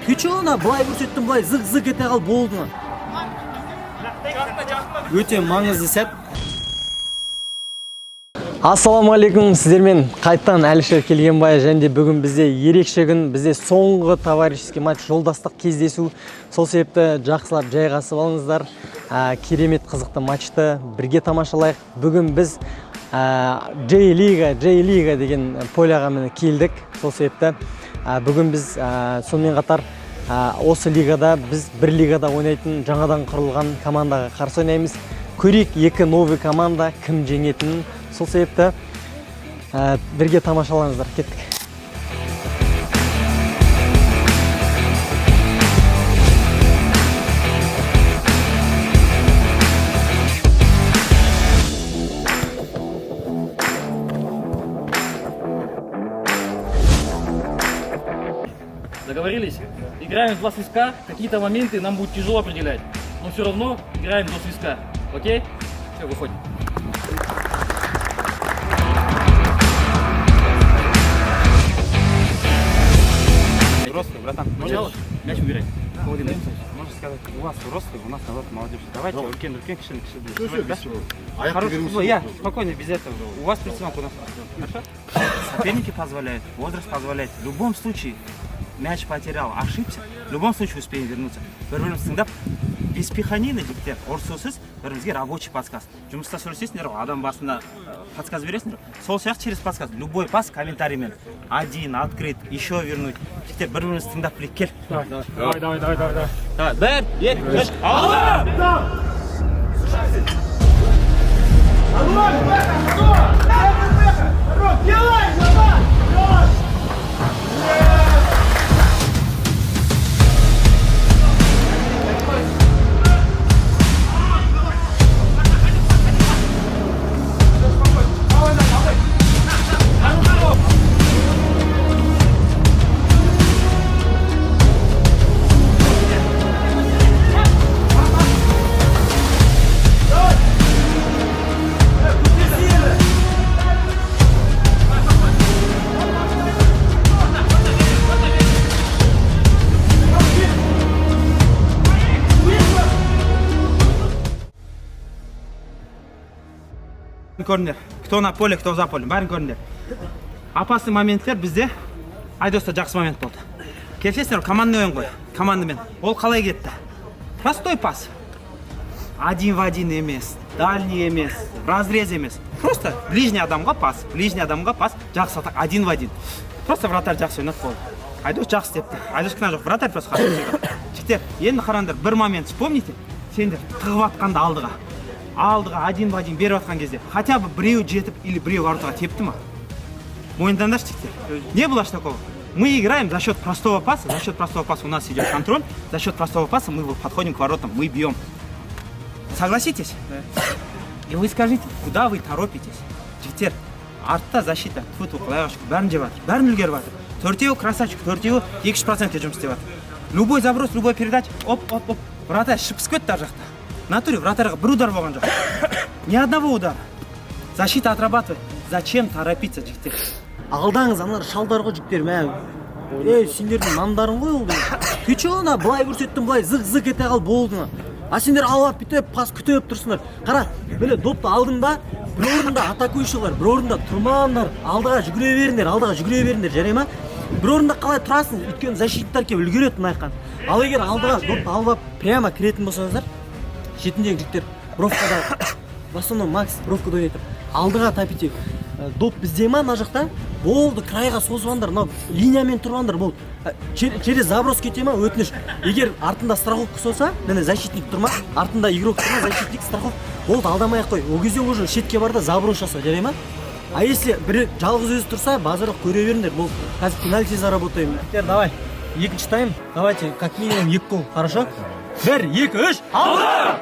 Ты че, ана былай көрсеттім, былай зық-зық ете қал, болды. Өте маңызды сәт. Ассалаумағалейкум, сіздермен қайтадан Әлішер Келгенбай, және де бүгін бізде ерекше күн, бізде соңғы товарищеский матч, жолдастық кездесу. Сол себепті жақсылап жайғасып алыңыздар. Керемет қызықты матчты бірге тамашалайық. Бүгін біз J-Лига, J-Лига деген поляға міне келдік. Сол себепті бүгін біз сонымен қатар осы лигада біз бір лигада ойнайтын жаңадан құрылған командаға қарсы ойнаймыз. Көрейік, екі новый команда кім жеңетінін. Сол себепті бірге тамашалаңыздар. Кеттік. Договорились? Играем в два свистка, какие-то моменты нам будет тяжело определять, но все равно играем до свистка. Окей? Все, выходим. Взрослый, братан. Начало? Мяч убирай. Можно сказать, у вас взрослый, у нас наоборот молодежь. Давайте, үлкен, үлкен, кіші, кіші. Да? Хороший футбол, я спокойно, без этого. У вас прессинг, у нас. Хорошо? Соперники позволяют, возраст позволяет. В любом случае, мяч потерял, ошибся, в любом случае успеем вернуться. Бір-бірімізді тыңдап, без пиханины, жігіттер, ұрсусыз, бірімізге рабочий подсказ. Жұмыста сөйлесесіңдер ғой, адам басында подсказ бересіңдер. Сол сияқты через подсказ, любой пас комментариймен. Один, открыт, еще вернуть. Жігіттер, бір-бірімізді тыңдап білейік, кел. Давай, давай, давай, давай. Давай, бір, екі, үш, алға! Көріңдер, кто на поле, кто за полем, бәрін көріңдер. Опасный моменттер бізде. Айдоста жақсы момент болды, келісесіңдер ғой? Командный ойын ғой, командамен. Ол қалай кетті? Простой пас, один в один емес, дальний емес, разрез емес, просто ближний адамға пас, ближний адамға пас, жақсы атак, один в один. Просто вратарь жақсы ойнады, болды. Айдос жақсы депті, Айдос кінә жоқ, вратарь просто хорошо сыграл. Жігіттер, енді қараңдар, бір момент вспомните. Сендер тығып жатқанда, алдыға, алдыға один в один беріп жатқан кезде хотя бы біреу жетіп или біреу воротаға тепті ма? Мойындаңдаршы, жігіттер, не было ж такого. Мы играем за счет простого паса, за счет простого паса у нас идет контроль, за счет простого паса мы подходим к воротам, мы бьем. Согласитесь? И вы скажите, куда вы торопитесь? Жігіттер, артта защита, тфу тфу, құдайға шүкір, бәрін жеп жатыр, бәрін үлгеріп жатыр. Төртеуі красавчик, төртеуі 2-3 процентке жұмыс істеп жатыр. Любой заброс, любой передача, оп, оп, оп, вратарь шыпсып кетті ар жақта. В натуре вратарьға бір удар болған жоқ. Ни одного удара. Защита отрабатывает. Зачем торопиться, жігіттер? Алдаңыз, аналар шалдар ғой, жігіттер, мә. Ей, сендердің нандарың ғой ол деген. Ты че, ана былай көрсеттім, былай зық-зық ете қал, болды. А сендер алып бүйтіп пас күтіп тұрсыңдар. Қара, міне, допты алдың ба, бір орында атакующийлар, бір орында тұрмаңдар, алдыға жүгіре беріңдер, алдыға жүгіре беріңдер, жарай ма? Бір орында қалай тұрасың? Өйткені защитниктар келіп үлгереді мына жақтан. Ал егер алдыға допты алып алып прямо кіретін болсаңыздар, шетіндегі жігіттер бровкада, в основном Макс бровкада ойнайды, алдыға топите. Доп бізде ма мына жақта, болды, крайға созып алыңдар, мынау линиямен тұрып алыңдар, болды. Через заброс кете ма, өтініш, егер артында страховка болса, міне, защитник тұр ма, артында игрок тұр ма, защитник, страховка, болды, алдамай ақ қой. Ол кезде уже шетке бар да, заброс жаса, жарай ма? А если бір жалғыз өзі тұрса, базар жоқ, көре беріңдер. Бұл қазір пенальти заработаем. Жігіттер, давай, екінші тайм, давайте как минимум екі гол, хорошо? Бір, екі, үш, алға!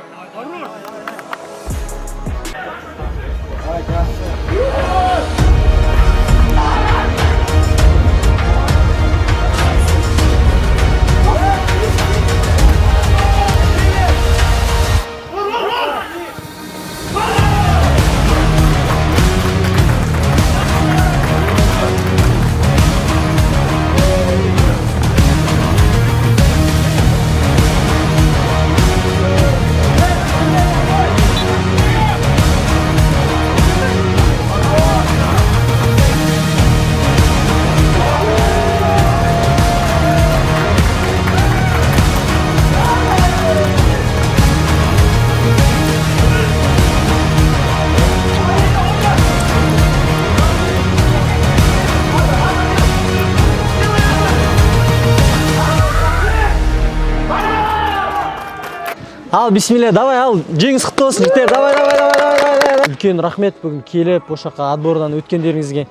Ал, бисмилля, давай, ал, жеңіс құтты болсын, жігіттер. Давай, давай, давай, давай, давай, давай. Үлкен рахмет бүгін келіп, осы жаққа отбордан өткендеріңізге.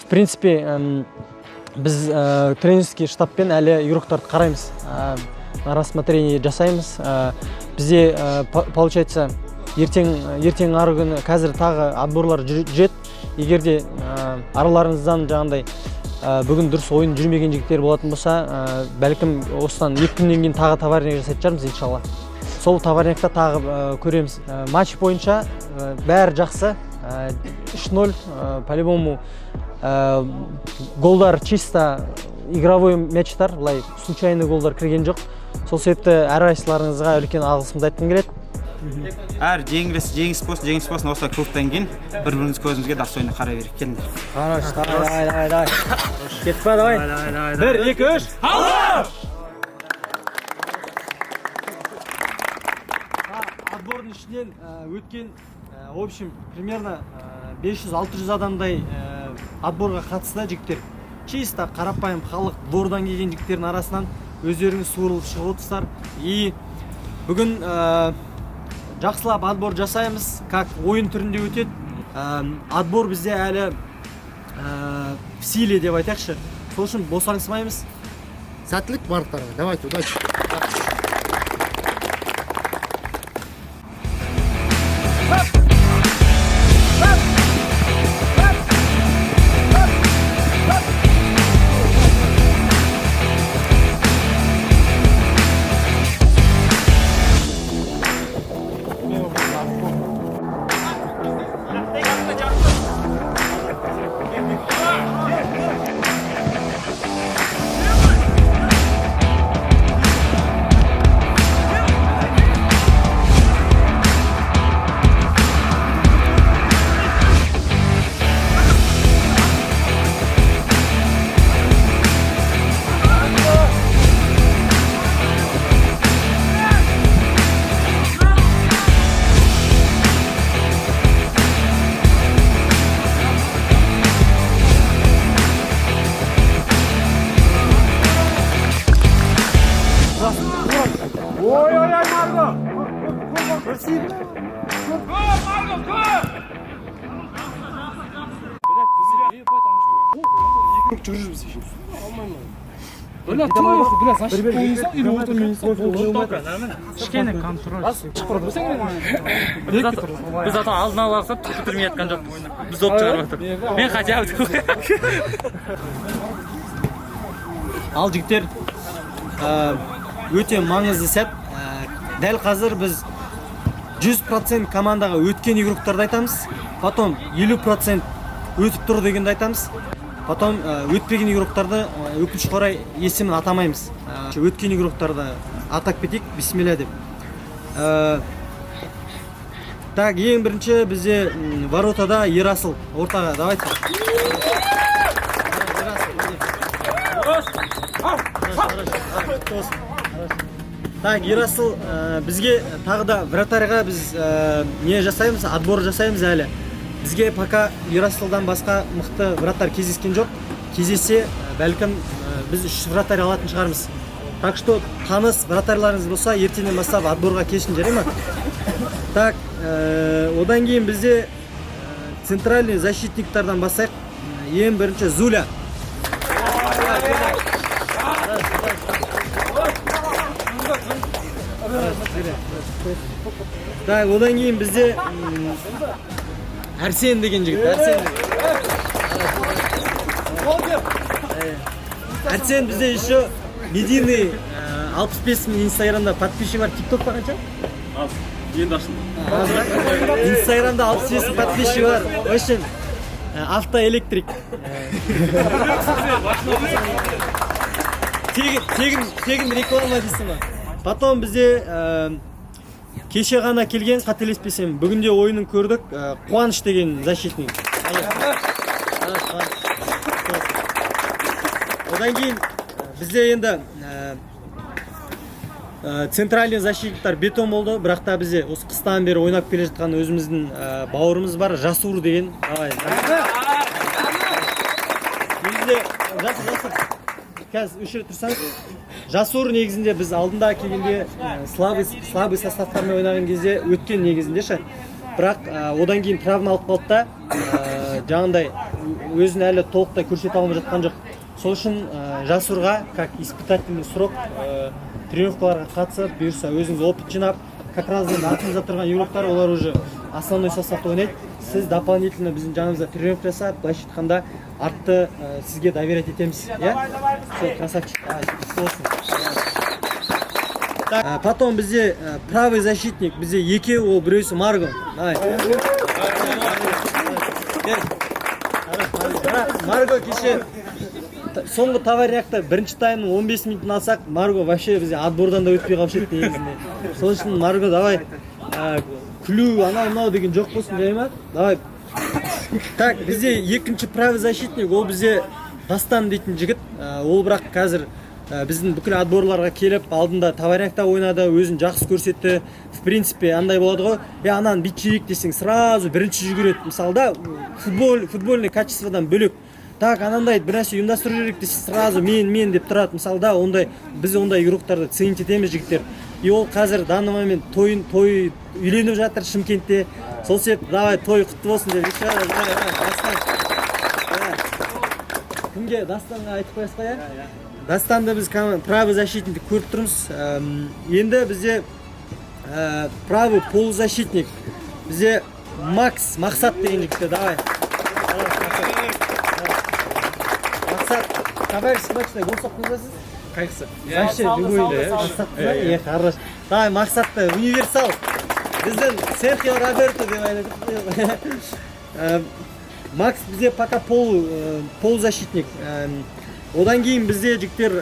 В принципе, біз тренерский штабпен әлі игроктарды қараймыз. На рассмотрение жасаймыз. Бізде, получается, ертең ары күні қазір тағы отборлар жүреді. Егер де араларыңыздан жаңағындай бүгін дұрыс ойын жүрмеген жігіттер болатын болса, бәлкім, осыдан 2 күннен кейін тағы товарняк жасайтын шығармыз, иншалла. Сол товарнякта тағы көреміз. Матч бойынша бәрі жақсы. 3-0, по-любому голдар чисто игровой мячтар, былай случайный голдар кірген жоқ. Сол себепті әрқайсыларыңызға үлкен алғысымды айтқым келеді. Әр жеңіліс жеңіс болсын, жеңіс болсын. Осылай клубтан кейін бір біріміз көзімізге достойно қарай берейік. Келіңдер. Хорош, давай, давай, давай, давай. Кеттік па, давай. Бір, екі, үш. Отбордың ішінен өткен, в общем, примерно 500-600 адамдай отборға қатысты да жігіттер. Чисто қарапайым халық, двордан келген жігіттердің арасынан өздеріңіз суырылып шығып отырсыздар. И бүгін жақсылап отбор жасаймыз, как ойын түрінде өтеді. Отбор бізде әлі в силе деп айтайықшы. Сол үшін босаңсымаймыз. Сәттілік барлықтарыңа. Давайте, удачи. Бля, ты бля, защита ойнасаң или орта ойнасаң. Кішкене контроль. Біз зато алдын ала алсақ, түк бітірмей жатқан жоқпыз. Біз доп шығарып жатыр. Мен хотя бы. Ал, жігіттер, өте маңызды сәт. Дәл қазір біз 100% командаға өткен игроктарды айтамыз, потом 50% өтіп тұр дегенді айтамыз, потом өтпеген игроктарды, өкінішке орай, есімін атамаймыз. Өткен игроктарды атап кетейік, бисмилля деп. Так, ең бірінші бізде воротада Ерасыл, ортаға давайте. Ерасыл, міне. Так, Ерасыл, бізге тағы да вратарьға біз не жасаймыз, отбор жасаймыз әлі. Бізге пока Ерасылдан басқа мықты вратарь кездескен жоқ. Кездессе, бәлкім, біз үш вратарь алатын шығармыз. Так что таныс вратарьларыңыз болса, ертеңнен бастап отборға келсін, жарай ма? Так, одан кейін бізде центральный защитниктардан бастайық. Ең бірінші Зуля. Так, одан кейін бізде Әрсен деген жігіт, Әрсен. Әрсен бізде еще медийный, 65 мың инстаграмда подписчик бар, тиктокта қанша? Аз. Енді ашылды. Инстаграмда 65 мың подписчик бар. В общем, автоэлектрик. Тегін, тегін, тегін реклама дейсің ба? Потом бізде кеше ғана келген, қателеспесем, бүгін де ойынын көрдік. Қуаныш деген защитник. Қуаныш, Қуаныш. Одан кейін бізде енді центральный защитниктар бетон болды, бірақ та бізде осы қыстан бері ойнап келе жатқан өзіміздің бауырымыз бар, Жасур деген. Давай. Негізінде Жасур, Жасур. Қазір осы жерде тұрсаңыз. Жасур негізінде біз алдында келгенде слабый составтармен ойнаған кезде өткен негізінде ше. Бірақ одан кейін травма алып қалды да, жаңағындай өзін әлі толықтай көрсете алмай жатқан жоқ. Сол үшін Жасурға как испытательный срок тренировкаларға қатысып, бұйырса, өзіңіз опыт жинап, как раз енді артыңызда тұрған игроктар, олар уже основной составта ойнайды. Сіз дополнительно біздің жанымызда тренировка жасап, былайша айтқанда, артты сізге доверять етеміз, иә. Все, красавчик. Давай, құтты болсын. Так, потом бізде правый защитник, бізде екеу, ол біреусі Марго. Давай. Кел. Бірақ Марго кеше соңғы товарнякта бірінші таймның 15 минутын алсақ, Марго вообще бізде отбордан да өтпей қалушы еді негізінде. Сол үшін, Марго, давай, күлу, анау мынау деген жоқ болсын, жай ма? Давай. Так, бізде екінші правый защитник, ол бізде Дастан дейтін жігіт. Ол бірақ қазір біздің бүкіл отборларға келіп, алдында товарнякта ойнады, өзін жақсы көрсетті. В принципе, андай болады ғой, е, ананы бүйтіп жіберейік десең, сразу бірінші жүгіреді. Мысалы да, футбольный качестводан бөлек. Так, анандай бір нәрсе ұйымдастыру керек десе, сразу мен, мен деп тұрады. Мысалы да, ондай, біз ондай игроктарды ценить етеміз, жігіттер. И ол қазір данный момент тойын, той, үйленіп жатыр Шымкентте. Сол себепті давай, той құтты болсын деп еще раз, давай, давай, Дастан. Давай. Кімге? Дастанға айтып қоясыз ба, иә? Дастанды біз правый защитникті көріп тұрмыз. Енді бізде правый полузащитник бізде Макс, Мақсат деген жігіттер. Давай. Давай, Мақсат. Мақсат, товарищ матчта гол соқтыңыз ба сіз? Қайсысы? Вообще любой да, соқтыңыз ба? Е, хорош. Давай, Мақсатты, универсал. Біздің Серхио Роберто деп айтады. Макс бізде пока полузащитник. Одан кейін бізде, жігіттер,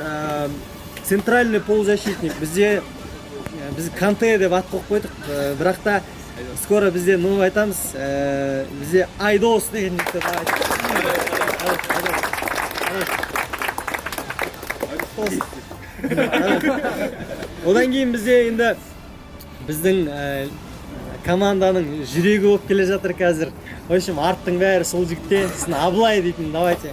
центральный полузащитник. Бізде біз Канте деп ат қойып қойдық. Бірақ та скоро бізде новый айтамыз. Бізде Айдос деген жігіттер. Давай. Хорош, Айдос. Хорош. Болсын. Одан кейін бізде енді біздің команданың жүрегі болып келе жатыр қазір. В общем, арттың бәрі сол жігітте. Сосын Абылай дейтін, давайте.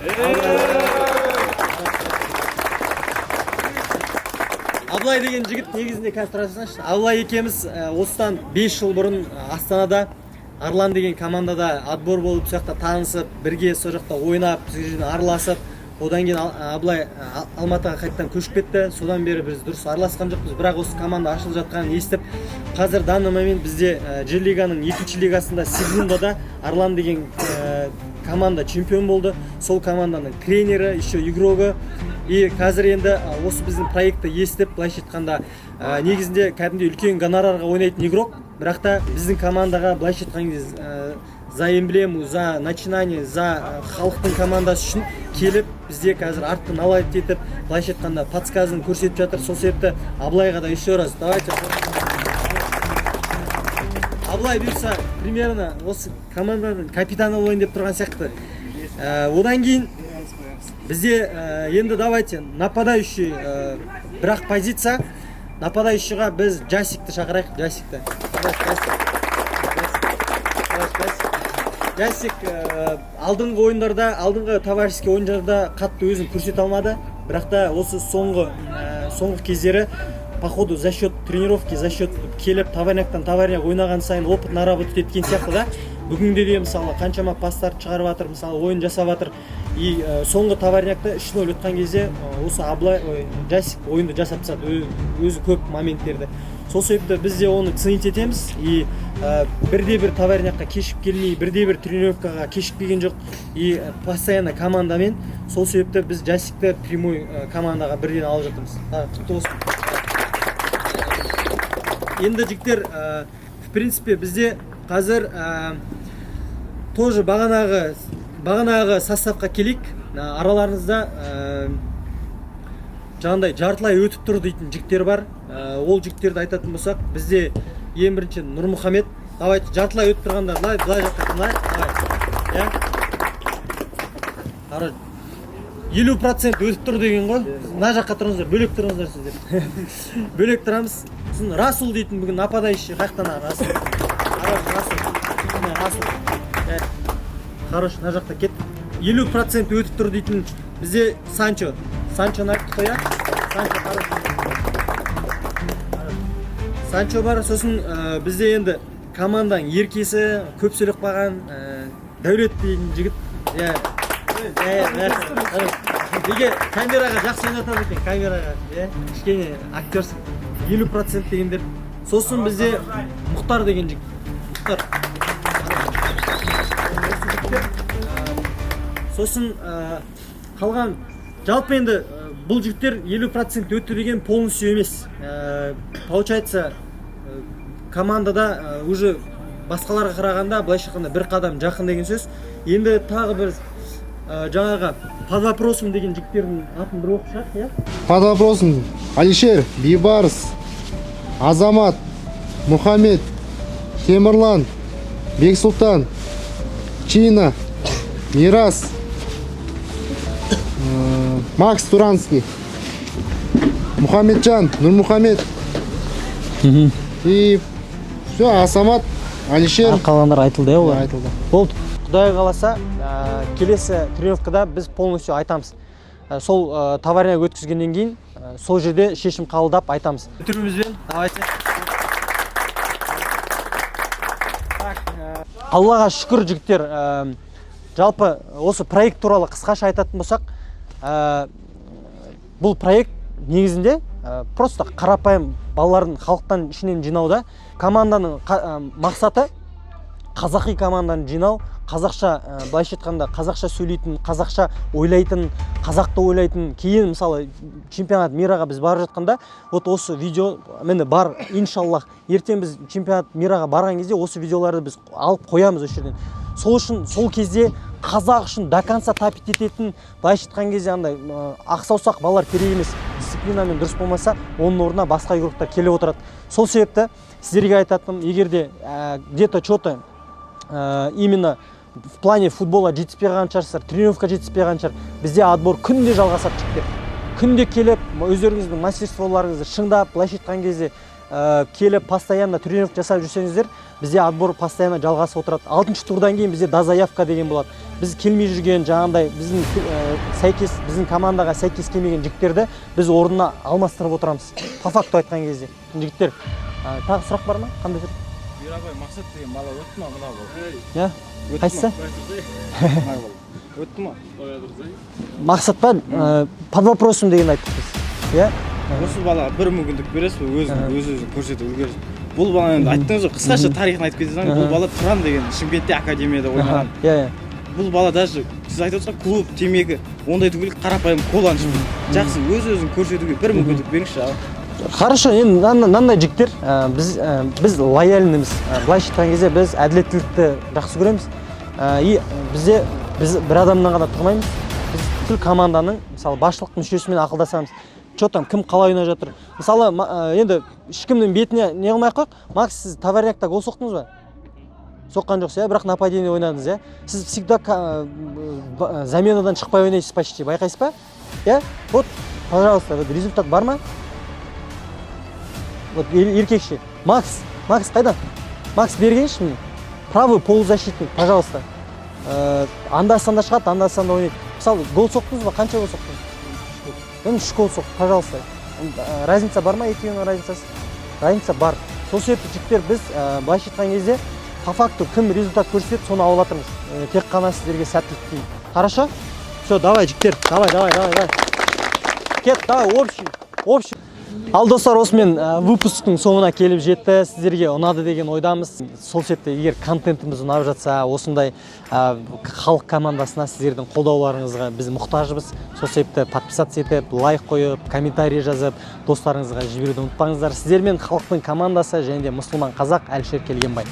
Абылай деген жігіт негізінде, қазір тұра тұрсаңызшы. Абылай екеуміз осыдан 5 жыл бұрын Астанада Арлан деген командада отбор болып, сол жақта танысып, бірге сол жақта ойнап, сол жерден араласып, одан кейін Абылай Алматыға қайтадан көшіп кетті. Содан бері біз дұрыс араласқан жоқпыз, бірақ осы команда ашылып жатқанын естіп, қазір данный момент бізде Ж лиганың екінші лигасында, Сегундада Арлан деген команда чемпион болды. Сол команданың тренері, еще игрогы. И қазір енді осы біздің проектті естіп, былайша айтқанда, негізінде кәдімгідей үлкен гонорарға ойнайтын игрок, бірақ та біздің командаға, былайша айтқан кезде, за эмблему, за начинание, за халықтың командасы үшін келіп, бізде қазір артты наладить етіп, былайша айтқанда, подсказын көрсетіп жатыр. Сол себепті Абылайға да еще раз давайте. Абылай бұйырса, примерно осы команданың капитаны болайын деп тұрған сияқты. Одан кейін бізде енді давайте нападающий, бірақ позиция нападающийға біз Жасикті шақырайық. Жасикті. Давай, Жасик. Давай, Жасик. Жасик алдыңғы ойындарда, алдыңғы товарищеский ойындарда қатты өзін көрсете алмады, бірақ та осы соңғы кездері, походу, за счет тренировки, за счет келіп товарняктан товарняк ойнаған сайын опыт наработать еткен сияқты да. Бүгінде де, мысалы, қаншама пастарды шығарып жатыр, мысалы, ойын жасап жатыр. И соңғы товарнякта 3-0 ұтқан кезде осы Абылай, ой, Жасик ойынды жасап тастады, өзі көп моменттерді. Сол себепті біз де оны ценить етеміз. И бірде бір товарнякқа кешігіп келмей, бірде бір тренировкаға кешігіп келген жоқ и постоянно командамен. Сол себепті біз Жасикті прямой командаға бірден алып жатырмыз. Құтты болсын. Енді, жігіттер, в принципе, бізде қазір тоже бағанағы составқа келейік. Араларыңызда жаңағыдай жартылай өтіп тұр дейтін жігіттер бар. Ол жігіттерді айтатын болсақ, бізде ең бірінші Нұрмұхамед. Давайте, жартылай өтіп тұрғандар былай, былай жаққа, былай, давай, иә. Хорош, 50% өтіп тұр деген ғой. Мына жаққа тұрыңыздар, бөлек тұрыңыздар сіздер, бөлек тұрамыз. Сосын Расул дейтін бүгін нападающий қай жақтан? Расул, хорош, Расул. Міне, Расул. Иә. Хорош, мына жақта кет. 50% өтіп тұр дейтін бізде Санчо. Санчоны. айттық қой, иә. Санчо хорош. Санчо бар. Сосын бізде енді команданың еркесі, көп сөйлеп қалған Дәулет деген жігіт, иә. Неге камераға жақсы ойнатады екен, камераға, иә, кішкене актер, 50% дегендер. Сосын бізде Мұхтар деген жігіт, Мұхтар. Осы жігіттер, сосын қалған жалпы енді бұл жігіттер 50% өтті деген полностью емес. Получается, командада уже басқаларға қарағанда, былайша айтқанда, бір қадам жақын деген сөз. Енді тағы бір жаңағы под вопросом деген жігіттердің атын бір оқып шығайық, иә. Под вопросом Алишер, Бейбарыс, Азамат, Мұхаммед, Темірлан, Бексұлтан, Чина, Мирас, Макс Туранский, Мұхаммеджан, Нұрмұхаммед. И все, Асамат, Алишер. Қалғандар айтылды, иә, олар? Айтылды. Болды, құдай қаласа, келесі тренировкада біз полностью айтамыз. Сол товарняк өткізгеннен кейін сол жерде шешім қабылдап айтамыз. Түрімізбен, давайте. Так, Аллаға шүкір, жігіттер, жалпы осы проект туралы қысқаша айтатын болсақ, бұл проект негізінде просто қарапайым балалардың халықтан ішінен жинауда. Команданың мақсаты қазақи команданы жинау, қазақша, былайша айтқанда, қазақша сөйлейтін, қазақша ойлайтын, қазақты ойлайтын. Кейін, мысалы, чемпионат мираға біз барып жатқанда, вот осы видео міне бар. Иншаллах, ертең біз чемпионат мираға барған кезде осы видеоларды біз алып қоямыз осы жерден. Сол үшін сол кезде қазақ үшін до конца топить ететін, былайша айтқан кезде, андай ақ саусақ балалар керек емес. Дисциплинамен дұрыс болмаса, оның орнына басқа игроктар келіп отырады. Сол себепті сіздерге айтатыным, егер де где-то че-то именно в плане футбола жетіспей қалған шығарсыздар, тренировка жетіспей қалған шығар, бізде отбор күнде жалғасады, жігіттер. Күнде келіп, өздеріңіздің мастерстволарыңызды шыңдап, былайша айтқан кезде, келіп постоянно тренировка жасап жүрсеңіздер, бізде отбор постоянно жалғасып отырады. Алтыншы турдан кейін бізде дозаявка деген болады. Біз келмей жүрген, жаңағындай біздің сәйкес, біздің командаға сәйкес келмеген жігіттерді біз орнына алмастырып отырамыз, по факту айтқан кезде. Жігіттер, тағы сұрақ бар ма? Қандай сұрақ? Мирабай, Мақсат деген бала өтті ма, мына бала? Иә. Өтті Қайсысы? ма? Мына бала өтті ма? Мақсат па? Под вопросом деген айттық біз, иә. Осы балаға бір мүмкіндік бересіз бе, өзін өз өзін көрсетіп үлгерсін? Бұл бала енді, айттыңыз ғой, қысқаша тарихын айтып кете салайын. Бұл бала Тұран деген Шымкентте академияда ойнаған. иә иә Бұл бала даже, сіз айтып отырсыз ғой, клуб, темекі ондай түгіл, қарапайым коланы ішпейді. Жақсы, өз өзін көрсетуге бір мүмкіндік беріңізші, аға. Хорошо, енді мынандай, жігіттер, біз лояльнымыз. Былайша айтқан кезде, біз әділеттілікті жақсы көреміз. И бізде біз бір адамнан ғана тұрмаймыз, біз бүкіл команданың, мысалы, басшылық мүшесімен ақылдасамыз, че там, кім қалай ойнап жатыр. Мысалы, енді ешкімнің бетіне не қылмай ақ қояйық. Макс, сіз товарнякта гол соқтыңыз ба? Соққан жоқсыз, иә, бірақ нападение ойнадыңыз, иә. Сіз всегда заменадан шықпай ойнайсыз почти, байқайсыз ба, иә? Вот, пожалуйста, вот результат бар ма? Вот еркекше. Макс, Макс қайда? Макс, бергенші, міне, правый полузащитник, пожалуйста. Анда санда шығады, анда санда ойнайды. Мысалы, гол соқтыңыз ба? Қанша гол соқтыңыз? Енді үш гол соқты, пожалуйста. Разница бар ма екеуінің разницасы? Разница бар. Сол себепті, жігіттер, біз былайша айтқан кезде, по факту кім результат көрсетеді, соны алып жатырмыз. Тек қана сіздерге сәттілік тілеймін. Хорошо, все, давай, жігіттер, давай, давай, давай, давай, кет, давай, общий, общий. Ал, достар, осымен выпусктың соңына келіп жетті. Сіздерге ұнады деген ойдамыз. Сол себепті егер контентіміз ұнап жатса, осындай халық командасына сіздердің қолдауларыңызға біз мұқтажбыз. Сол себепті подписаться етіп, лайк қойып, комментарий жазып, достарыңызға жіберуді ұмытпаңыздар. Сіздермен халықтың командасы және де мұсылман қазақ Әлішер Келгенбай.